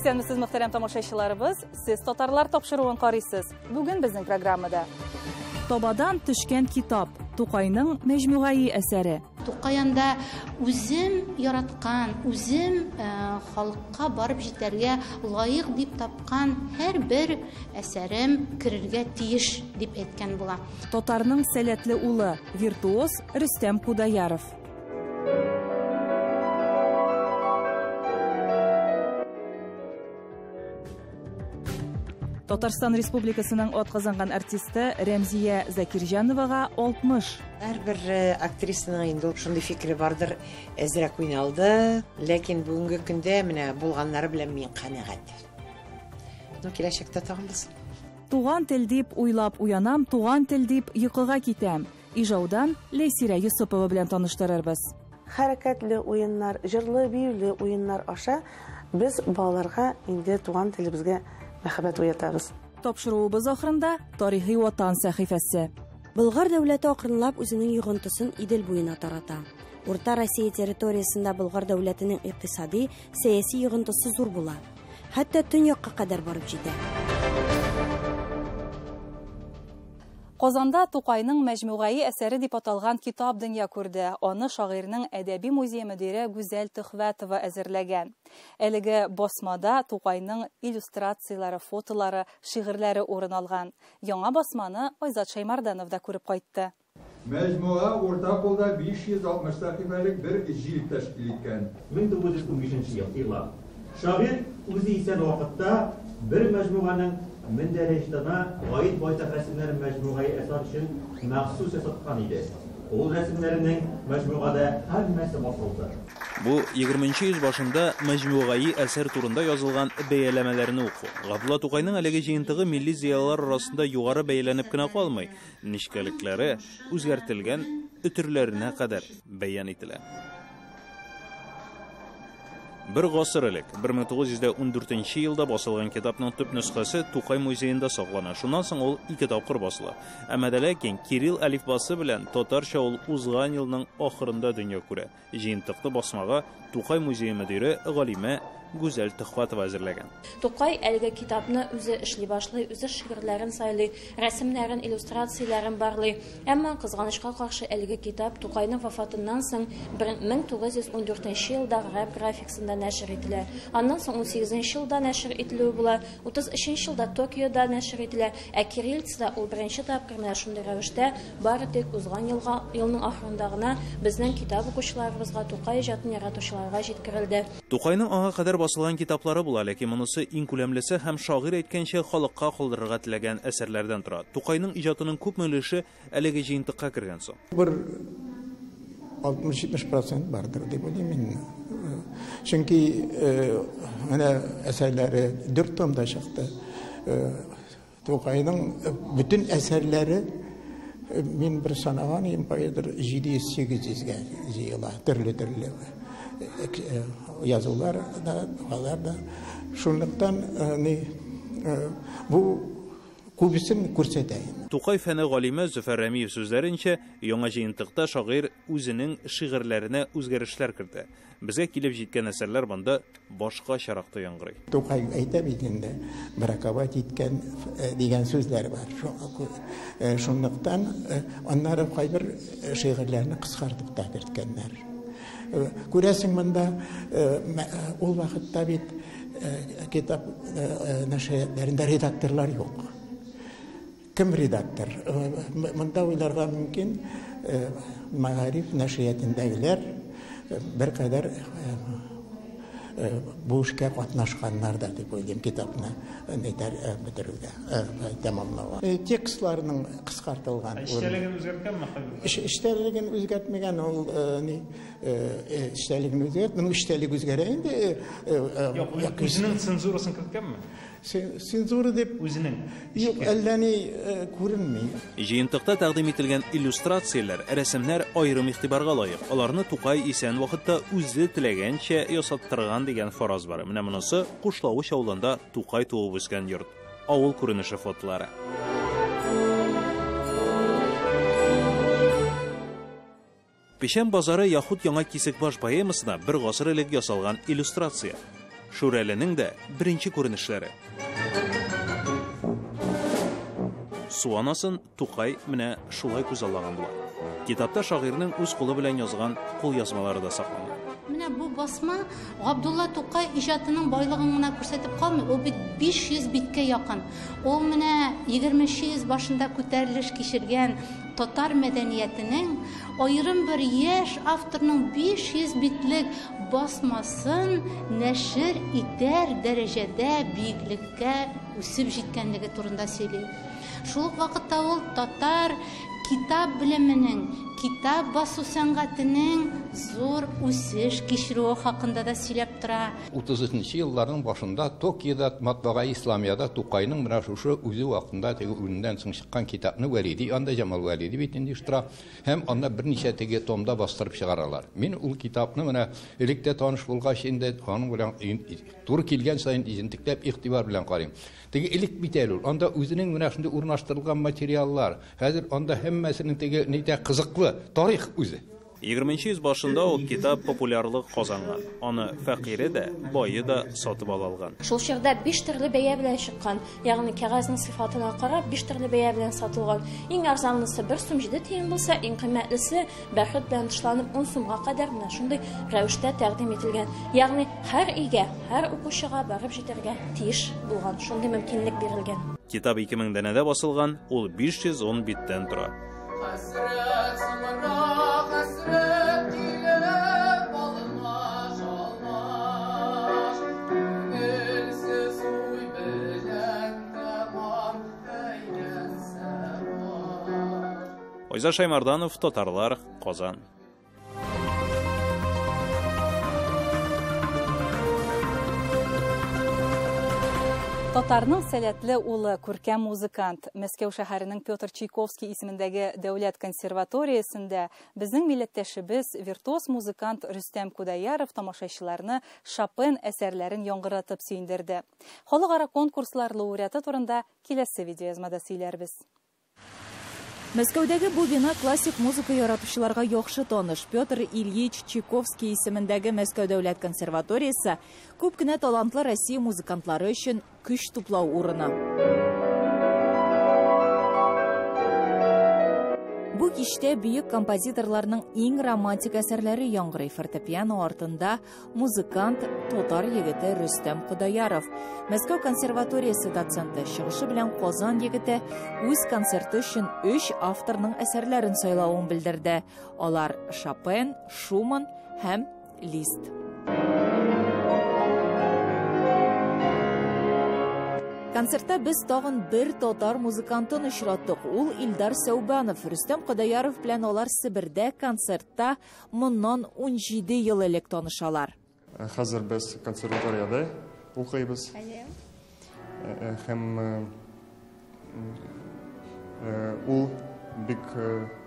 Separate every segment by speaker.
Speaker 1: Исәнмесез, мөхтәрәм тамашачыларыбыз. Сез татарлар тапшыруын карыйсыз. Бүген безнең программада Табадан төшкән китап, Тукайның мәҗмугаи әсәре.
Speaker 2: Тукай анда үзем яраткан, үзем халыкка барып җитәргә лаек дип тапкан һәрбер әсәрем керергә тиеш дип әйткән була.
Speaker 1: Татарның сәләтле улы, виртуоз Рөстәм Кудаяров. Татарстан Республикасының атказанган артисты Рәмзия Закирҗановага 60.
Speaker 3: Һәрбер актрисаның инде шундый фикере бардыр, әзрәк уйналды, ләкин бүгенге көндә менә булганнары белән мин канәгать. Ну, киләчәктә тагын булсын.
Speaker 1: Туган тел дип уйлап уянам, туган тел дип йокыга китәм. Ижаудан Ләйсирә Йосыпова белән таныштырырбыз.
Speaker 4: Хәрәкәтле уеннар, җырлы-биюле уеннар аша без балаларга инде туган телебезгә мәхәббәт уятабыз.
Speaker 1: Тапшыруыбыз ахырында тарихи ватан сәхифәсе.
Speaker 5: Болгар дәүләте акрынлап үзенең йогынтысын Идел буена тарата. Урта Россия территориясендә Болгар дәүләтенең икътисади, сәяси йогынтысы зур була. Хәтта төньякка кадәр барып җитә.
Speaker 1: Казанда Тукайның мәҗмугаи әсәре дип аталган китап дөнья күрде. Аны шагыйрьнең әдәби музее мөдире Гүзәл Төхвәтова әзерләгән. Әлеге басмада Тукайның иллюстрацияләре, фотолары, шигырьләре урын алган. Яңа басманы Айзат Шәймарданов да күреп кайтты.
Speaker 6: Мәҗмуа урта кулда 560 сәхифәлек бер җилд тәшкил иткән.
Speaker 7: 1915 ел, игълан. Шагыйрь үзе исән вакытта бер мәҗмуганың мөндәреҗтына гаит байтак рәсемнәрен мәҗмугаи әсар өчен махсус ясаткан иде. Ул рәсемнәренең мәҗмугада һәммәсе басылды.
Speaker 8: Бу 20 йөз башында мәҗмугаи әсәр турында язылган бәяләмәләрне уку. Габдулла Тукайның әлеге җыентыгы милли зыялылар арасында югары бәяләнеп кенә калмый, нечкәлекләре үзгәртелгән өтерләренә кадәр бәян ителә. Бер гасыр элек, 1914 елда басылган китапның төп нөсхәсе Тукай музеенда саклана. Шуннан соң ул ике тапкыр басыла. Әмма дә ләкин кирилл әлифбасы белән татарча ул узган елның ахырында дөнья күрә. Җыентыкны басмага Тукай музее мөдире галимә Гүзәл Төхвәтова әзерләгән.
Speaker 9: Тукай әлеге китапны үзе эшли башлый, үзе шигырьләрен сайлый, рәсемнәрен, иллюстрацияләрен барлый. Әмма кызганычка каршы әлеге китап Тукайның вафатыннан соң 1914 елда гарәп графикасында нәшер ителә. Аннан соң 18 елда нәшер ителүе була, 33 елда Токиода нәшер ителә, ә кириллицада ул беренче тапкыр менә шундый рәвештә бары тик узган елның ахырында гына безнең китап укучыларыбызга, Тукай иҗатын яратучыларга җиткерелде.
Speaker 8: Тукайның аңа кадәр басылган китаплары була, ләкин монысы иң күләмлесе һәм шагыйрь әйткәнчә халыкка калдырырга теләгән әсәрләрдән тора. Тукайның иҗатының күпме өлеше әлеге җыентыкка кергән соң?
Speaker 10: Бер 60-70% бардыр дип уйлыйм мин. Чөнки менә әсәрләре 4 томда чыкты. Тукайның бөтен әсәрләре мин бер санаган идем, кайдыр 700-800гә җыела, төрле-төрле язулар да, догалар да. Шунлыктан бу күбесен күрсәтә инде.
Speaker 8: Тукай фәне галиме Зөфәр Рәмиев сүзләренчә, яңа җыентыкта шагыйрь үзенең шигырьләренә үзгәрешләр кертә. Безгә килеп җиткән әсәрләр монда башкачарак та яңгырый.
Speaker 10: Тукай әйтә бит инде, браковать иткән дигән сүзләр бар. Шунлыктан аннары кайбер шигырьләрне кыскартып та керткәннәр. Күрәсең, монда ул вакытта бит китап нәшриятләрендә редакторлар юк. Кем редактор? Монда уйларга мөмкин, Мәгариф нәшриятендәгеләр беркадәр бу эшкә катнашканнар да дип уйлыйм, китапны бетерүгә, тәмамлауга. Текстларның кыскартылган.
Speaker 11: Эчтәлеген үзгәрткәнме хәзер?
Speaker 10: Эчтәлеген үзгәртмәгән, ул ни, эчтәлеген үзгәрт, моның эчтәлеге үзгәрә инде.
Speaker 11: Юк, үзенең цензурасын керткәнме?
Speaker 10: Цензура дип
Speaker 11: үзенең
Speaker 10: юк, әллә ни күренми.
Speaker 8: Җыентыкта тәкъдим ителгән иллюстрацияләр, рәсемнәр аерым игътибарга лаек. Аларны Тукай исән вакытта үзе теләгәнчә ясаттырган дигән фараз бар. Менә монысы Кушлавыч авылында Тукай туып үскән йорт. Авыл күренеше фотолары. Печән базары яхуд яңа Кисекбаш поэмасына бер гасыр элек ясалган иллюстрация. Шүрәленең дә беренче күренешләре. Су анасын Тукай менә шулай күзаллаган була. Китапта шагыйрьнең үз кулы белән язган кулъязмалары да сакланган.
Speaker 2: Менә бу басма Габдулла Тукай иҗатының байлыгын гына күрсәтеп калмый, ул бит 500 биткә якын. Ул менә 20 йөз башында күтәрелеш кичергән татар мәдәниятенең аерым бер яшь авторның 500 битлек басмасын нәшер итәр дәрәҗәдә биеклеккә үсеп җиткәнлеге турында сөйли. Шул ук вакытта ул татар китап белеменең, китап басу сәнгатенең зур үсеш кичерүе хакында да сөйләп тора.
Speaker 12: 33 елларның башында Токиода матбага Исламияда Тукайның менә шушы үзе вакытында теге үлемнән соң чыккан китапны Вәлиди, анда Җамал Вәлиди бит инде оештыра, һәм анда берничә теге томда бастырып чыгаралар. Мин ул китапны менә элек тә таныш булгач инде аның белән туры килгән саен җентекләп игътибар белән карыйм. Теге элек бит әле ул, анда үзенең менә шундый урнаштырылган материаллар, хәзер анда һәммәсенең теге нидә кызыклы тарих үзе.
Speaker 8: 20 йөз башында ук китап популярлык казанган. Аны фәкыйре дә, бае да сатып ала алган.
Speaker 9: Шул чорда 5 төрле бәя белән чыккан, ягъни кәгазьнең сыйфатына карап 5 төрле бәя белән сатылган. Иң арзанлысы 1 сум 7 тиен булса, иң кыйммәтлесе бәрхет белән тышланып 10 сумга кадәр менә шундый рәвештә тәкъдим ителгән. Ягъни һәр өйгә, һәр укучыга барып җитәргә тиеш булган, шундый мөмкинлек бирелгән.
Speaker 8: Китап 2000 данәдә басылган, ул 510 биттән тора.
Speaker 13: Хәсрәт соңра, хәсрәт килеп алмаш, алмаш. Күңелсез уй белән тәмам әйләнсә баш.
Speaker 8: Айза Шаймарданов, Татарлар, Казан.
Speaker 1: Татарның сәләтле улы, күркәм музыкант, Мәскәү шәһәренең Петр Чайковский исемендәге дәүләт консерваториясендә безнең милләттәшебез виртуоз музыкант Рөстәм Кудаяров тамашачыларны Шопен әсәрләрен яңгыратып сөендерде. Халыкара конкурслар лауреаты турында киләсе видеоязмада сөйләрбез.
Speaker 14: Мәскәүдәге бу бина классик музыка яратучыларга яхшы таныш. Петр Ильич Чайковский исемендәге Мәскәү дәүләт консерваториясе күп кенә талантлы Россия музыкантлары өчен көч туплау урыны. Бу кичтә бөек композиторларның иң романтик әсәрләре яңгырый. Фортепиано артында музыкант татар егете Рөстәм Кудаяров. Мәскәү консерваториясе доценты чыгышы белән Казан егете үз концерты өчен 3 авторның әсәрләрен сайлавын белдерде. Алар Шопен, Шуман һәм Лист. Концертта без тагын бер татар музыкантын очраттык. Ул Илдар Сәүбанов. Рөстәм Кудаяров белән алар Себердә концертта моннан 17 ел элек танышалар.
Speaker 15: Хәзер без консерваториядә укыйбыз. Һәм ул бик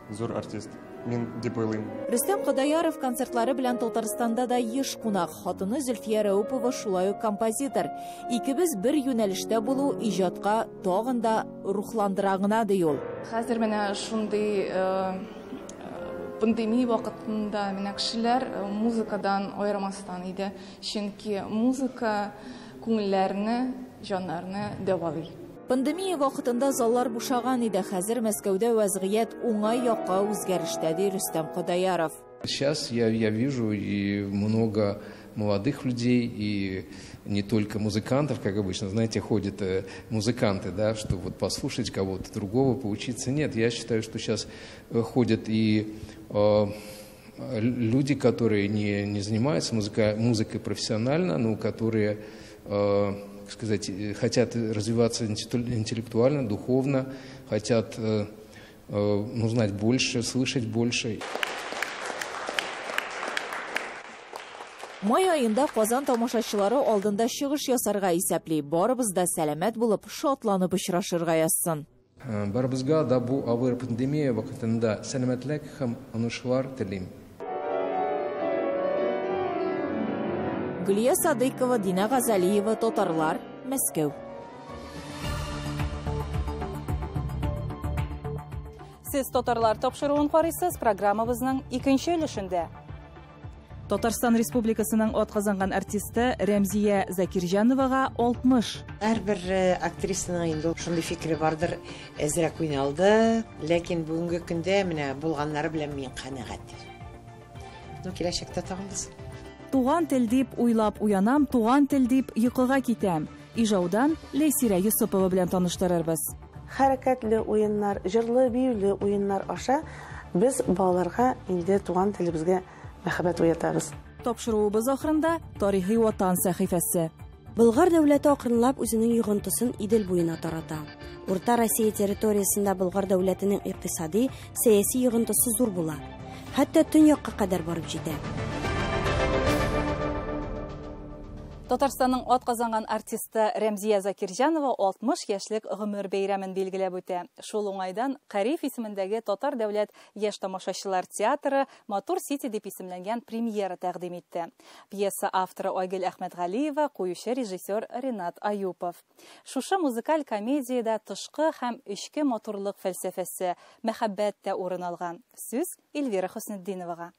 Speaker 15: зур артист. Мин дип уйлыйм.
Speaker 14: Рөстәм Кудаяров концертлары белән Татарстанда да еш кунак. Хатыны Зөлфия Рәүпова шулай ук композитор. Икебез бер юнәлештә булу иҗатка тагын да рухландыра гына, ди ул.
Speaker 16: Хәзер менә шундый пандемия вакытында менә кешеләр музыкадан аермастан иде. Чөнки музыка күңелләрне, җаннарны дәвалый.
Speaker 14: Пандемия вакытында заллар бушаган иде. Хәзер Мәскәүдә вазгыять уңай якка үзгәрештә, ди Рөстәм Кудаяров.
Speaker 17: Сейчас я вижу и много молодых людей, и не только музыкантов, как обычно, знаете, ходят музыканты, да, чтобы вот послушать кого-то другого, поучиться. Нет, я считаю, что сейчас ходят и люди, которые не занимаются музыкой профессионально, но которые, сказать, хотят развиваться интеллектуально, духовно, хотят знать больше, слышать больше.
Speaker 14: Май аенда Казан тамашачылары алдында чыгыш ясарга исәпли. Барыбыз да сәламәт булып, шатланып очрашырга язсын.
Speaker 17: Барыбызга да бу авыр пандемия вакытында сәламәтлек һәм уңышлар телим.
Speaker 14: Гөлия Садыйкова, Дина Газалиева, Татарлар, Мәскәү.
Speaker 1: Сез Татарлар тапшыруын карыйсыз, программабызның икенче өлешендә.
Speaker 14: Татарстан Республикасының атказанган артисты Рәмзия Закирҗановага 60.
Speaker 3: Һәрбер актрисаның инде шундый фикере бардыр, әзрәк уйналды, ләкин бүгенге көндә менә булганнары белән мин канәгать. Ну, киләчәктә тагын булсын.
Speaker 14: Туган тел дип уйлап уянам, туган тел дип йокыга китәм. Ижаудан Ләйсирә Йосыпова белән таныштырырбыз.
Speaker 4: Хәрәкәтле уеннар, җырлы, биюле уеннар аша без балаларга инде туган телебезгә мәхәббәт уятабыз.
Speaker 14: Тапшыруыбыз ахырында тарихи ватан сәхифәсе.
Speaker 5: Болгар дәүләте акрынлап үзенең йогынтысын Идел буена тарата. Урта Россия территориясендә Болгар дәүләтенең икътисади, сәяси йогынтысы зур була. Хәтта төньякка кадәр барып җитә.
Speaker 1: Татарстанның атказанган артисты Рәмзия Закирҗанова 60 яшьлек гомер бәйрәмен билгеләп үтә. Шул уңайдан Кариев исемендәге Татар дәүләт яшь тамашачылар театры Матур Сити дип исемләнгән премьера тәкъдим итте. Пьеса авторы Айгөл Әхмәтгалиева, куючы режиссер Ренат Аюпов. Шушы музыкаль комедиядә тышкы һәм эчке матурлык фәлсәфәсе, мәхәббәт тә урын алган. Сүз Эльвира Хөснетдиновага.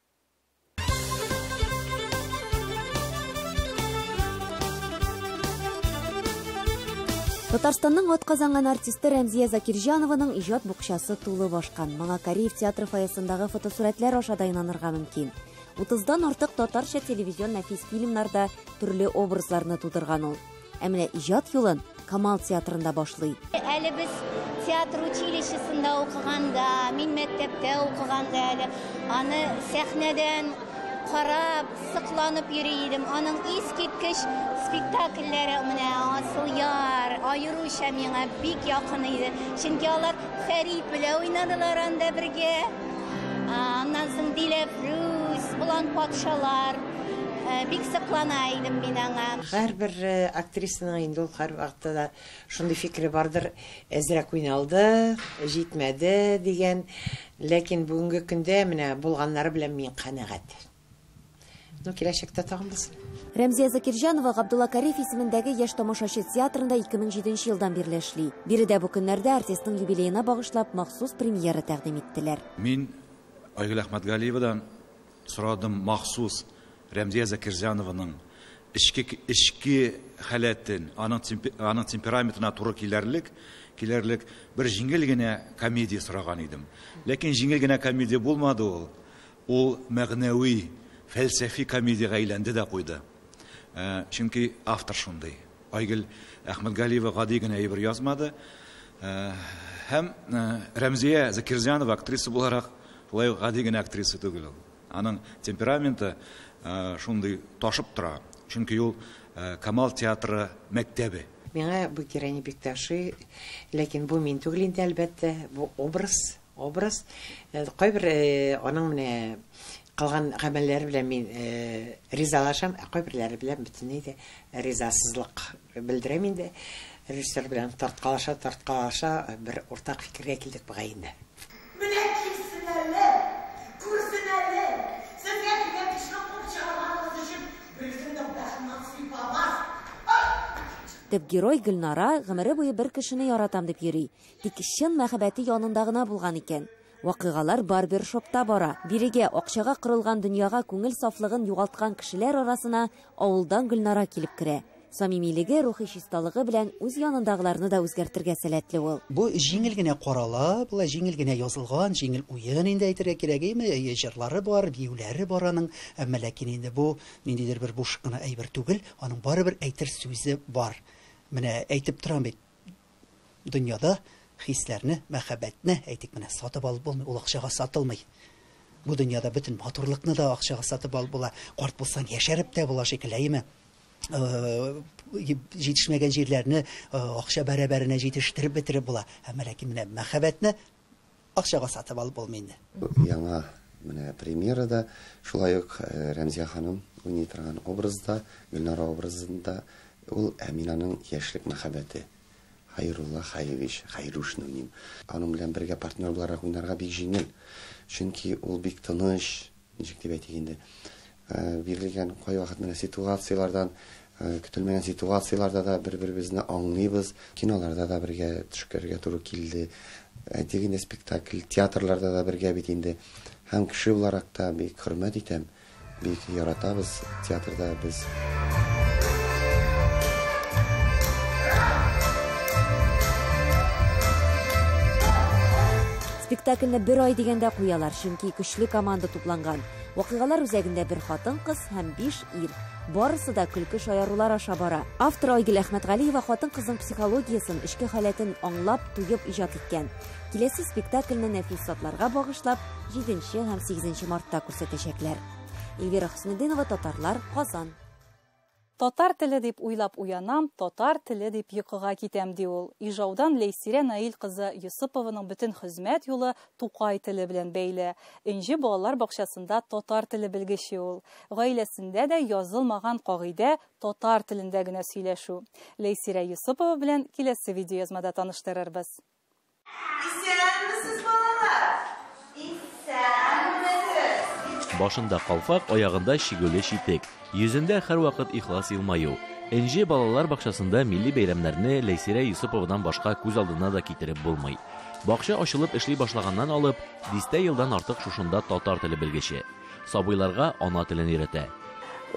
Speaker 18: Татарстанның атказанган артисты Рәмзия Закирҗанованың иҗат букчасы тулы башкан. Моңа Кариев театры фойесындагы фотосурәтләр аша да инанырга мөмкин. 30-дан артык татарча телевизион нәфис фильмнарда төрле образларны тудырган ул. Ә менә иҗат юлын Камал театрында башлый.
Speaker 19: Әле без театр училищесында укыганда, мин мәктәптә укыганда әле аны сәхнәдән карап, сыкланып йөри идем. Аның искиткеч спектакльләре менә Асылъяр аеруча миңа бик якын иде. Чөнки алар Фәрит белән уйнадылар анда бергә. Аннан соң Диләфрүз, Болан патшалар. Бик сыклана идем мин аңа.
Speaker 3: Һәрбер актрисаның инде ул һәр вакытта да шундый фикере бардыр, әзрәк уйналды, җитмәде дигән. Ләкин бүгенге көндә менә булганнары белән мин канәгать. Ну, киләчәктә тагын булсын.
Speaker 18: Рәмзия Закирҗанова Габдулла Кариев исемендәге яшь тамашачы театрында 2007 елдан бирле эшли. Биредә бу көннәрдә артистның юбилеена багышлап махсус премьера тәкъдим иттеләр.
Speaker 20: Мин Айгөл Әхмәтгалиевадан сорадым махсус Рәмзия Закирҗанованың эчке халәтен, аның темпераментына туры килерлек бер җиңел генә комедия сораган идем. Ләкин җиңел генә комедия булмады ул. Ул мәгънәви, фәлсәфи комедиягә әйләнде дә куйды. Чөнки автор шундый. Айгөл Әхмәтгалиева гади генә әйбер язмады. Һәм Рәмзия Закирҗанова актриса буларак шулай ук гади генә актриса түгел ул. Аның темпераменты шундый ташып тора. Чөнки ул Камал театры мәктәбе.
Speaker 3: Миңа бу героиня бик тә ошый, ләкин бу мин түгел инде, әлбәттә, бу образ, образ. Кайбер аның менә кылган гамәлләре белән мин ризалашам, ә кайберләре белән бөтенләй дә ризасызлык белдерәм инде. Режиссер белән тарткалаша бер уртак фикергә килдек бугай инде.
Speaker 21: Менә килсен әле, күрсен әле. Сезгә килгән кешене куып чыгарганыгыз өчен берсен дә башыннан сыйпамас.
Speaker 18: Төп герой Гөлнара гомере буе бер кешене яратам дип йөри. Тик чын мәхәббәте янында гына булган икән. Вакыйгалар барбершопта бара. Бирегә акчага корылган дөньяга күңел сафлыгын югалткан кешеләр арасына авылдан Гөлнара килеп керә. Самимилеге, рухи чисталыгы белән үз янындагыларны да үзгәртергә сәләтле ул.
Speaker 22: Бу җиңел генә карала, була җиңел генә язылган, җиңел уен инде әйтергә кирәк име, җырлары бар, биюләре бар аның, әмма ләкин инде бу ниндидер бер буш кына әйбер түгел, аның барыбер әйтер сүзе бар. Менә әйтеп торам бит, дөньяда хисләрне, мәхәббәтне әйтик менә сатып алып булмый, ул акчага сатылмый. Бу дөньяда бөтен матурлыкны да акчага сатып алып була. Карт булсаң яшәреп тә була шикелле, әйеме? Җитешмәгән җирләрне акча бәрабәренә җитештереп бетереп була. Әмма ләкин менә мәхәббәтне акчага сатып алып булмый инде.
Speaker 23: Яңа менә премьерада шулай ук Рәмзия ханым уйный торган образда, Гөлнара образында ул Әминаның яшьлек мәхәббәте. Хайрулла Хаевич, Хайрушны уйныйм. Аның белән бергә партнер буларак уйнарга бик җиңел. Чөнки ул бик тыныч, ничек дип әйтик инде, бирелгән кайвакыт менә ситуацияләрдән, көтелмәгән ситуацияләрдә дә бер-беребезне аңлыйбыз. Киноларда да бергә төшкәргә туры килде. Әйтик инде, спектакль, театрларда да бергә бит инде. Һәм кеше буларак та бик хөрмәт итәм. Бик яратабыз театрда без.
Speaker 18: Спектакльне бер ай дигәндә куялар, чөнки көчле команда тупланган. Вакыйгалар үзәгендә бер хатын-кыз һәм 5 ир. Барысы да көлке шаярулар аша бара. Автор Айгөл Әхмәтгалиева хатын-кызның психологиясен, эчке халәтен аңлап, тоеп иҗат иткән. Киләсе спектакльне нәфис затларга багышлап, 7 һәм 8 мартта күрсәтәчәкләр. Эльвира Хөснетдинова, Татарлар, Казан.
Speaker 1: Татар теле дип уйлап уянам, татар теле дип йокыга китәм, ди ул. Ижаудан Ләйсирә Наил кызы Йосыпованың бөтен хезмәт юлы Тукай теле белән бәйле. Энҗе балалар бакчасында татар теле белгече ул. Гаиләсендә дә язылмаган кагыйдә татар телендә генә сөйләшү. Ләйсирә Йосыпова белән киләсе видеоязмада таныштырырбыз.
Speaker 21: Исәнмесез, балалар! Исәнмесез!
Speaker 6: Башында калфак, аягында чигүле читек. Йөзендә һәрвакыт ихлас елмаю. Энҗе балалар бакчасында милли бәйрәмнәрне Ләйсирә Йосыповадан башка күз алдына да китереп булмый. Бакча ачылып эшли башлаганнан алып, дистә елдан артык шушында татар теле белгече. Сабыйларга ана телен өйрәтә.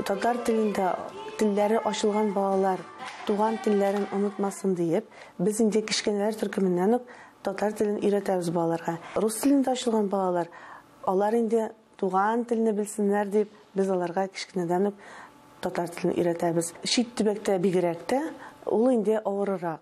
Speaker 4: Татар телендә телләре ачылган балалар туган телләрен онытмасын диеп, без инде кечкенәләр төркеменнән үк татар телен өйрәтәбез балаларга. Рус телендә ачылган балалар, алар инде туган телне белсеннәр дип, без аларга кечкенәдән үк татар телен өйрәтәбез. Чит төбәктә бигрәк тә ул инде авыррак.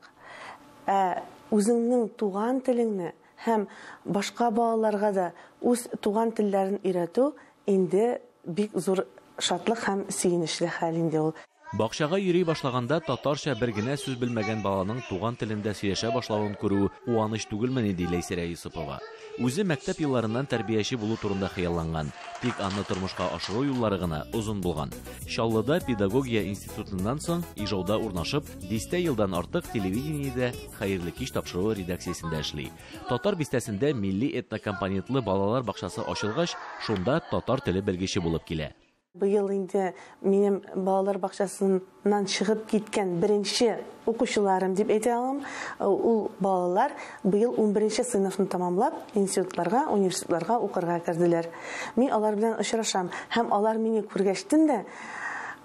Speaker 4: Ә үзеңнең туган телеңне һәм башка балаларга да үз туган телләрен өйрәтү инде бик зур шатлык һәм сөенечле хәл инде ул.
Speaker 6: Бакчага йөри башлаганда татарча бер генә сүз белмәгән баланың туган телендә сөйләшә башлавын күрү куаныч түгелмени, ди Ләйсирә Йосыпова. Үзе мәктәп елларыннан тәрбияче булу турында хыялланган, тик аны тормышка ашыру юллары гына озын булган. Чаллыда педагогия институтыннан соң Ижауда урнашып, дистә елдан артык телевидениедә Хәерле кич тапшыруы редакциясендә эшли. Татар бистәсендә милли этнокомпонентлы балалар бакчасы ачылгач, шунда татар теле белгече булып килә.
Speaker 4: Быел инде минем балалар бакчасыннан чыгып киткән беренче укучыларым дип әйтә алам. Ул балалар быел 11 сыйныфны тамамлап, институтларга, университетларга укырга керделәр. Мин алар белән очрашам һәм алар мине күргәчтен дә,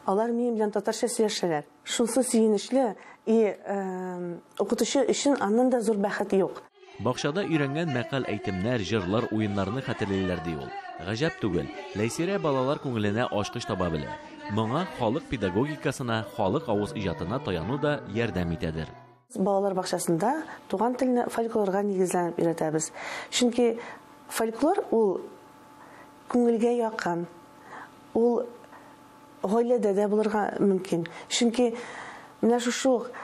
Speaker 4: алар минем белән татарча сөйләшәләр. Шунсы сөенечле и укытучы өчен аннан да зур бәхет юк.
Speaker 6: Бакчада өйрәнгән мәкаль әйтемнәр, җырлар, уеннарны хәтерлиләр, ди ул. Гаҗәп түгел, Ләйсирә балалар күңеленә ачкыч таба белә. Моңа халык педагогикасына, халык авыз иҗатына таяну да ярдәм итәдер.
Speaker 4: Балалар бакчасында туган телне фольклорга нигезләнеп өйрәтәбез. Чөнки фольклор ул күңелгә якын, ул гаиләдә дә булырга мөмкин. Чөнки менә шушы ук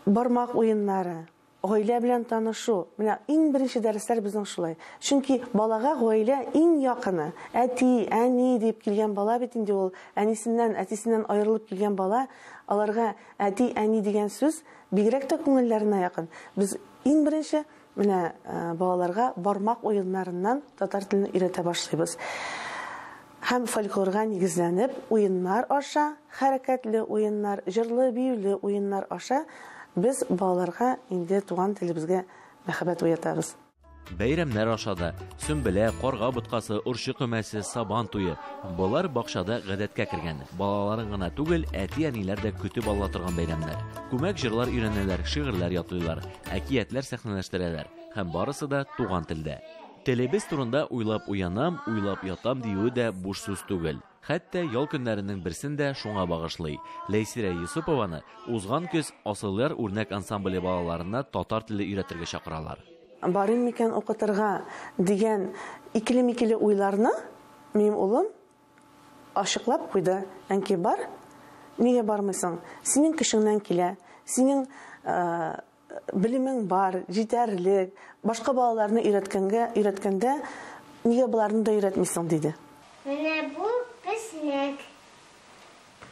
Speaker 4: бармак уеннары, гаилә белән танышу, менә иң беренче дәресләр безнең шулай. Чөнки балага гаилә иң якыны. Әти, әни дип килгән бала бит инде ул, әнисеннән, әтисеннән аерылып килгән бала, аларга әти, әни дигән сүз бигрәк тә күңелләренә якын. Без иң беренче менә балаларга бармак уеннарыннан татар телен өйрәтә башлыйбыз. Һәм фольклорга нигезләнеп, уеннар аша, хәрәкәтле уеннар, җырлы, биюле уеннар аша без балаларга инде туган телебезгә мәхәббәт уятабыз.
Speaker 6: Бәйрәмнәр аша да Сөмбелә, карга боткасы, орчык өмәсе, сабан туе. Болар бакчада гадәткә кергән. Балаларын гына түгел, әти-әниләр дә көтеп ала торган бәйрәмнәр. Күмәк җырлар өйрәнәләр, шигырьләр ятлыйлар, әкиятләр сәхнәләштерәләр. Һәм барысы да туган телдә. Телебез турында уйлап уянам, уйлап ятам диюе дә буш сүз түгел. Хәтта ял көннәренең берсен дә шуңа багышлый. Ләйсирә Йосыпованы узган көз Асылъяр үрнәк ансамбле балаларына татар теле өйрәтергә чакыралар.
Speaker 4: Барыйм микән укытырга дигән икеле-микеле уйларны минем улым ачыклап куйды. Әнки бар, нигә бармыйсың? Синең көчеңнән килә, синең белемең бар, җитәрлек. Башка балаларны өйрәткәндә нигә боларны да өйрәтмисең, диде.
Speaker 7: Менә бу песнәк.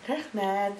Speaker 4: Рәхмәт.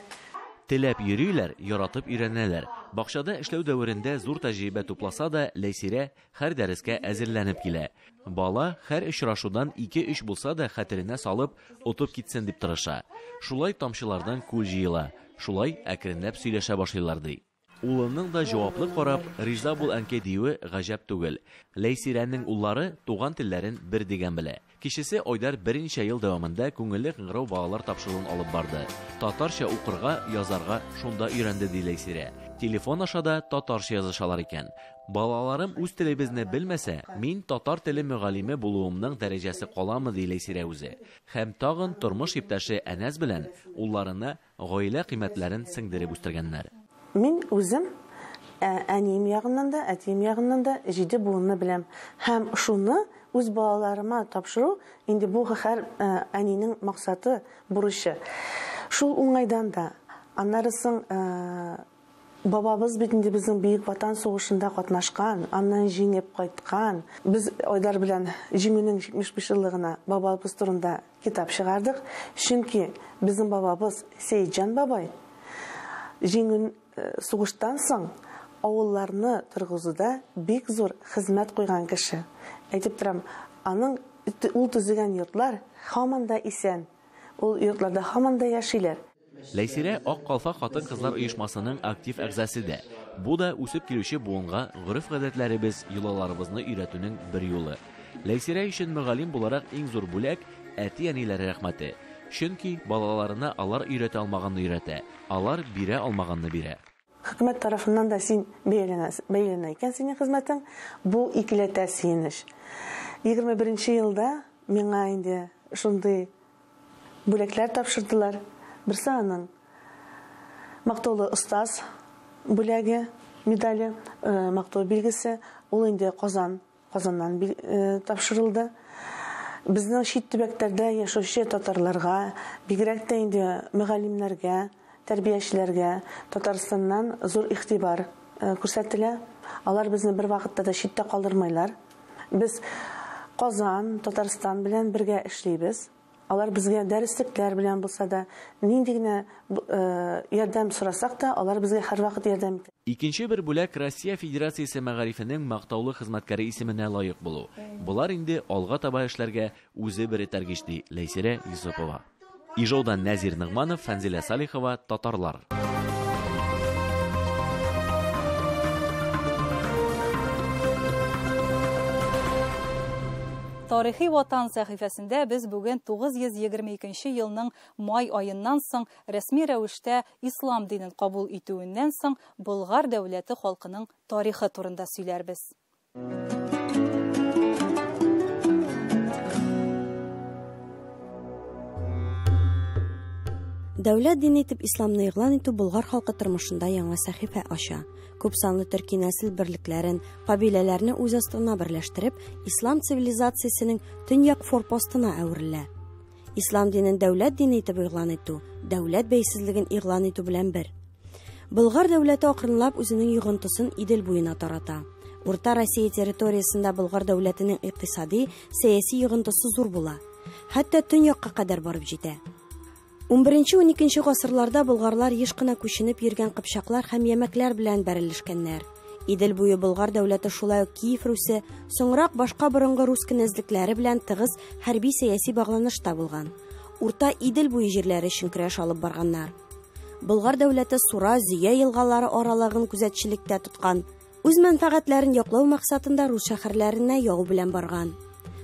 Speaker 6: Теләп йөриләр, яратып өйрәнәләр. Бакчада эшләү дәверендә зур тәҗрибә тупласа да, Ләйсирә һәр дәрескә әзерләнеп килә. Бала һәр очрашудан ике-өч булса да хәтеренә салып, отып китсен дип тырыша. Шулай тамчылардан күл җыела. Шулай әкренләп сөйләшә башлыйлар, ди. Улының да җаваплы карап, риза бул әнкәй диюе гаҗәп түгел. Ләйсирәнең уллары туган телләрен бер дигән белә. Кечесе Айдар берничә ел дәвамында Күңелле кыңгырау балалар тапшыруын алып барды. Татарча укырга, язарга шунда өйрәнде, ди Ләйсирә. Телефон аша да татарча язышалар икән. Балаларым үз телебезне белмәсә, мин татар теле мөгаллиме булуымның дәрәҗәсе каламы, ди Ләйсирә үзе. Һәм тагын тормыш иптәше Әнәс белән улларына гаилә кыйммәтләрен сеңдереп үстергәннәр.
Speaker 4: Мин үзем әнием ягыннан да, әтием ягыннан да җиде буынны беләм. Һәм шуны үз балаларыма тапшыру инде бу һәр әнинең максаты, бурычы. Шул уңайдан да, аннары соң бабабыз бит инде безнең Бөек Ватан сугышында катнашкан, аннан җиңеп кайткан. Без Айдар белән Җиңүнең 75 еллыгына бабабыз турында китап чыгардык. Чөнки безнең бабабыз Сәетҗан бабай Җиңү сугыштан соң авылларны торгызуда бик зур хезмәт куйган кеше. Әйтеп торам, аның ул төзегән йортлар һаман да исән. Ул йортларда һаман да яшиләр.
Speaker 6: Ләйсирә Ак калфак хатын-кызлар оешмасының актив әгъзасы да. Бу да үсеп килүче буынга гореф-гадәтләребез, йолаларыбызны өйрәтүнең бер юлы. Ләйсирә өчен мөгаллим буларак иң зур бүләк, әти-әниләре рәхмәте. Чөнки балаларына алар өйрәтә алмаганны өйрәтә, алар бирә алмаганны бирә.
Speaker 4: Хөкүмәт тарафыннан да син бәяләнә, бәяләнә икән синең хезмәтең, бу икеләтә сөенеч. 21 елда миңа инде шундый бүләкләр тапшырдылар. Берсе аның мактаулы остаз бүләге, медале, мактау билгесе, ул инде Казан, Казаннан тапшырылды. Безнең чит төбәкләрдә яшәүче татарларга, бигрәк тә инде мөгаллимнәргә, тәрбиячеләргә Татарстаннан зур игътибар күрсәтелә. Алар безне бер вакытта да читтә калдырмыйлар. Без Казан, Татарстан белән бергә эшлибез. Алар безгә дәреслекләр белән булса да, нинди генә ярдәм сорасак та, алар безгә һәрвакыт ярдәм итә.
Speaker 6: Икенче бер бүләк Россия Федерациясе мәгарифенең мактаулы хезмәткәре исеменә лаек булу. Болар инде алга таба эшләргә үзе бер этәргеч, ди Ләйсирә Йосыпова. Ижаудан Нәзир Ногманов, Фәнзилә Салихова, Татарлар.
Speaker 1: Тарихи Ватан сәхифәсендә без бүген 922 елның май аеннан соң рәсми рәвештә ислам динен кабул итүеннән соң Болгар дәүләте халкының тарихы турында сөйләрбез.
Speaker 5: Дәүләт дине итеп исламны игълан итү Болгар халкы тормышында яңа сәхифә ача. Күп санлы төрки нәсел берлекләрен, кабиләләрне үз астына берләштереп, ислам цивилизациясенең төньяк форпостына әверелә. Ислам динен дәүләт дине итеп игълан итү, дәүләт бәйсезлеген игълан итү белән бер. Болгар дәүләте акрынлап үзенең йогынтысын Идел буена тарата. Урта Россия территориясендә Болгар дәүләтенең икътисади, сәяси йогынтысы зур була. Хәтта төньякка кадәр барып җитә. Унберенче-уникенче гасырларда болгарлар еш кына күченеп йөргән кыпчаклар һәм ямәкләр белән бәрелешкәннәр. Идел буе Болгар дәүләте шулай ук Киев Русе, соңрак башка борынгы рус кенәзлекләре белән тыгыз хәрби-сәяси багланышта булган. Урта Идел буе җирләре өчен көрәш алып барганнар. Болгар дәүләте Сура, Зөя елгалары аралыгын күзәтчелектә тоткан. Үз мәнфәгатьләрен яклау максатында рус шәһәрләренә яу белән барган.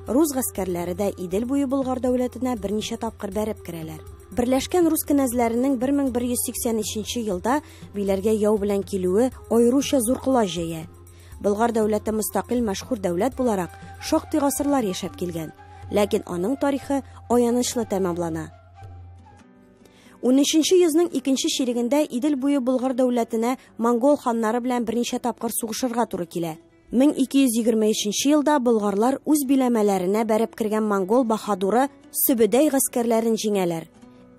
Speaker 5: Рус гаскәрләре дә Идел буе Болгар дәүләтенә берничә тапкыр бәреп керәләр. Берләшкән рус кенәзләренең 1183 елда Биләргә яу белән килүе аеруча зур колач җәя. Болгар дәүләте мөстәкыйль мәшһүр дәүләт буларак шактый гасырлар яшәп килгән. Ләкин аның тарихы аянычлы тәмамлана. Унөченче йөзнең икенче чирегендә Идел буе Болгар дәүләтенә монгол ханнары белән берничә тапкыр сугышырга туры килә. 1223 елда болгарлар үз биләмәләренә бәреп кергән монгол баһадуры Сөбөдәй гаскәрләрен җиңәләр.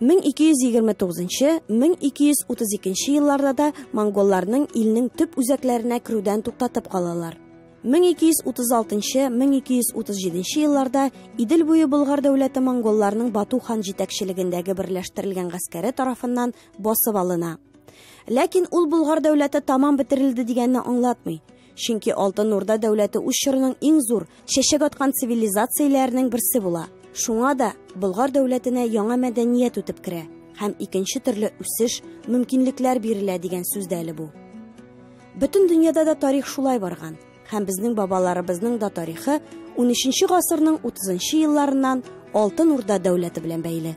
Speaker 5: 1229, 1232 елларда да монголларның илнең төп үзәкләренә керүдән туктатып калалар. 1236, 1237 елларда Идел буе Болгар дәүләте монголларның Бату хан җитәкчелегендәге берләштерелгән гаскәре тарафыннан басып алына. Ләкин ул Болгар дәүләте тамам бетерелде дигәнне аңлатмый. Чөнки Алтын Урда дәүләте үз чорының иң зур, чәчәк аткан цивилизацияләренең берсе була. Шуңа да Болгар дәүләтенә яңа мәдәният үтеп керә һәм икенче төрле үсеш, мөмкинлекләр бирелә дигән сүз дә әле бу. Бөтен дөньяда да тарих шулай барган. Һәм безнең бабаларыбызның да тарихы 13 гасырның 30 елларыннан Алтын Урда дәүләте белән бәйле.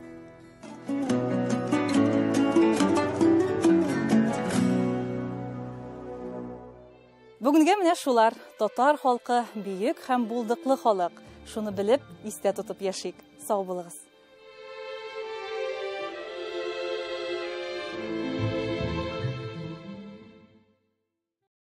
Speaker 1: Бүгенгә менә шулар. Татар халкы бөек һәм булдыклы халык. Шуны белеп, истә тотып яшик. Сау булыгыз.